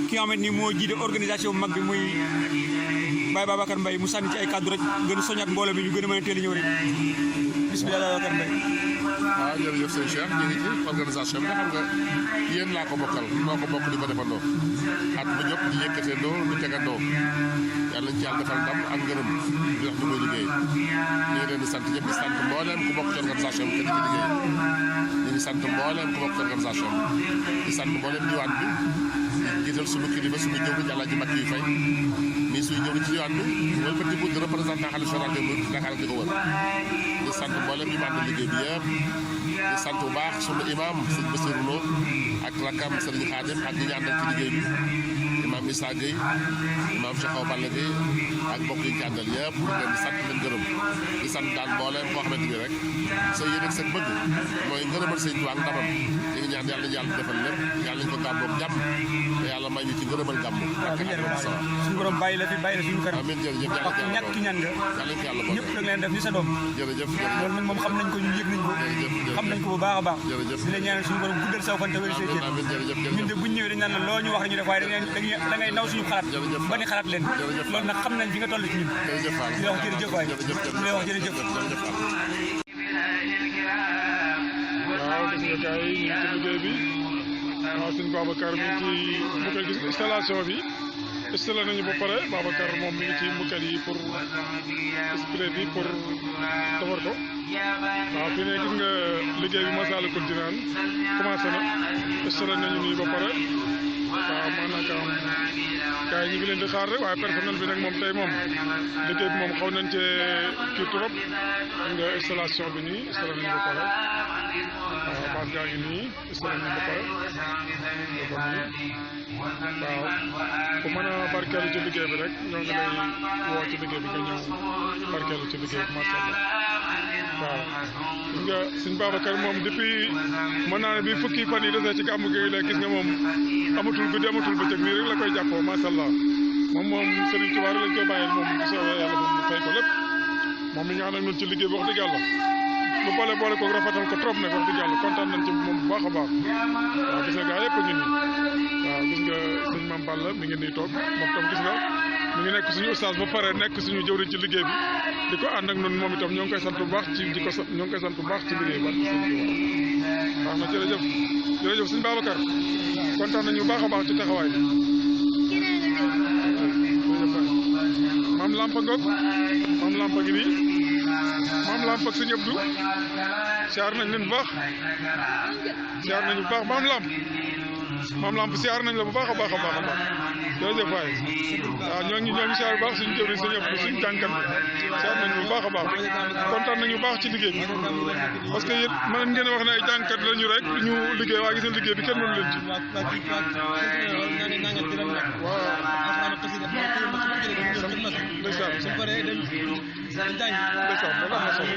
ki nga xamante ni moo jiite organisation bu mag bi muy Baye Babacar Mbaye mu sànni ci ay cadre rek gën a soññat mbooloo mi ñu gën a mën a teel a ñëw rek bismillah Babacar Mbaye. waaw jërëjëf sëñ Cheikh ñu ngi ci organisation bi nga xam nga yéen laa ko bokkal noo ko bokk di ko defandoo at bu jot di yëkkateendoo di tegandoo yàlla nañ ci yàlla defal ndam ak ngërëm di wax ñu koy liggéey ñu ngi leen di sant ñëpp di sant mbooleem ku bokk ci organisation bi te di ci liggéey ñu ngi sant mbooleem ku bokk ci organisation bi di sant mbooleem diwaan bi di jiital suñu kilifa suñu jëwriñ Alaaji Mbàkke yu fay nii suñu jëwriñ ci diwaan bi wala petit bout de représentant xalifa général des mourides Dakar di ko wër di sant mbooleem ñu ànd liggéey bi yëpp di sant bu baax suñu imam sëñ Bassirou Lo ak rakam sëriñ Xaadim ak ñi ñu àndal ci liggéey bi imam Issa Gueye imam Cheikh Awa Balla bi ak mbokk yi ñu ci àndal yëpp ñu leen di sant leen gërëm di sant daal mbooleem koo xamante ni rek sa yéene ak sa bëgg mooy ngërëmal sëñ Tuubaa ak ndamam ñu ngi ñaan yàlla ñu yàlla defal lépp yàlla ñu ko gàmmoog jàmm te yàlla may ñu ci ngërëmal gàmmu ak suñu borom bàyyi la fi suñu kër amiin jërëjëf wax ñàkk ki ñaan nga yàlla ko yàlla ñëpp da leen def ni sa doom jërëjëf loolu nag moom xam nañ ko ñun yëg nañ ko xam nañ ko bu baax a baax di la ñaanal suñu borom guddal saw fan te wér say cër ñun de buñ ñëwee dañ naan la loo ñu wax ñu def waaye da ngay naw suñu xalaat ba ni xalaat leen loolu nag xam nañ fi nga toll ci ñun di la wax jërëjëf waay di la wax jërëjëf waaw gis nga gars yi ñu ngi ci liggéey bi waaw sëñ Babacar mi ngi ci bukkal gis installation bi installé nañu ba pare Babacar moom mi ngi ci bukkal yi pour spray bi pour defar ko waaw fi ne gis nga liggéey bi Massalikul Jinaan commencé na installé nañu nii ba pare waaw maanaam gars yi ñu ngi leen di xaar rek waaye personnel bi nag moom tey moom liggéey bi moom xaw nañ cee kii trop nga installation bi nii installé nañu ba pare waaw base gaa ngi nii installé nañu ba pare waaw ku mën a barkeelu ci liggéey bi rek ñoo ngi lay woo ci liggéey bi nga ñëw barkeelu ci liggéey bi macha allah waaw gis nga sëñ Babacar moom depuis mën naa ne bi fukki fan yi desee ci gàmmu gi la gis nga moom amatul guddi amatul bëccëg nii rek la koy jàppoo macha allah moom Serigne Touba lañ koy bàyyil moom bu soobee yàlla moom mu fay ko lépp moom mi ñu ànd ak ñun ci liggéey bi wax dëgg yàlla lu boole ko rafetal ko trop nag wax dëgg yàlla kontaan nañ ci moom bu baax a baax waaw gis nga gaa yëpp a ngi nii waaw gis nga sëñ Mame Balla mi ngi nii toog moom tam gis nga mi ngi nekk suñu ustaas ba pare nekk suñu jëwriñ ci liggéey bi di ko ànd ak ñun moom itam ñoo ngi koy sant bu baax ci ñoo ngi koy sant bu baax ci liggéey bi baax na jërëjëf sëñ Babacar kontaan nañu bu baax a baax ci taxawaay bi maam Lampa ngoog maam Lampa ngi nii maam Lampa ak sëñ Abdou siyaar nañ leen bu baax siyaar nañu bu baax maam Lamp siyaar nañ la bu baax a baax a baax a baax jërëjëf waay waaw ñoo ngi siyaar bu baax suñu jëwriñ sëñ Abdou suñu jànkat bi siyaar nañu bu baax a baax kontaan nañu bu baax ci liggéey bi parce que yéen mën ngeen wax ne ay jànkat lañu rek ñu liggéey waaye gis ngeen liggéey bi kenn mënu leen ci waaw ndeysaan ndeysaan loolu am na solo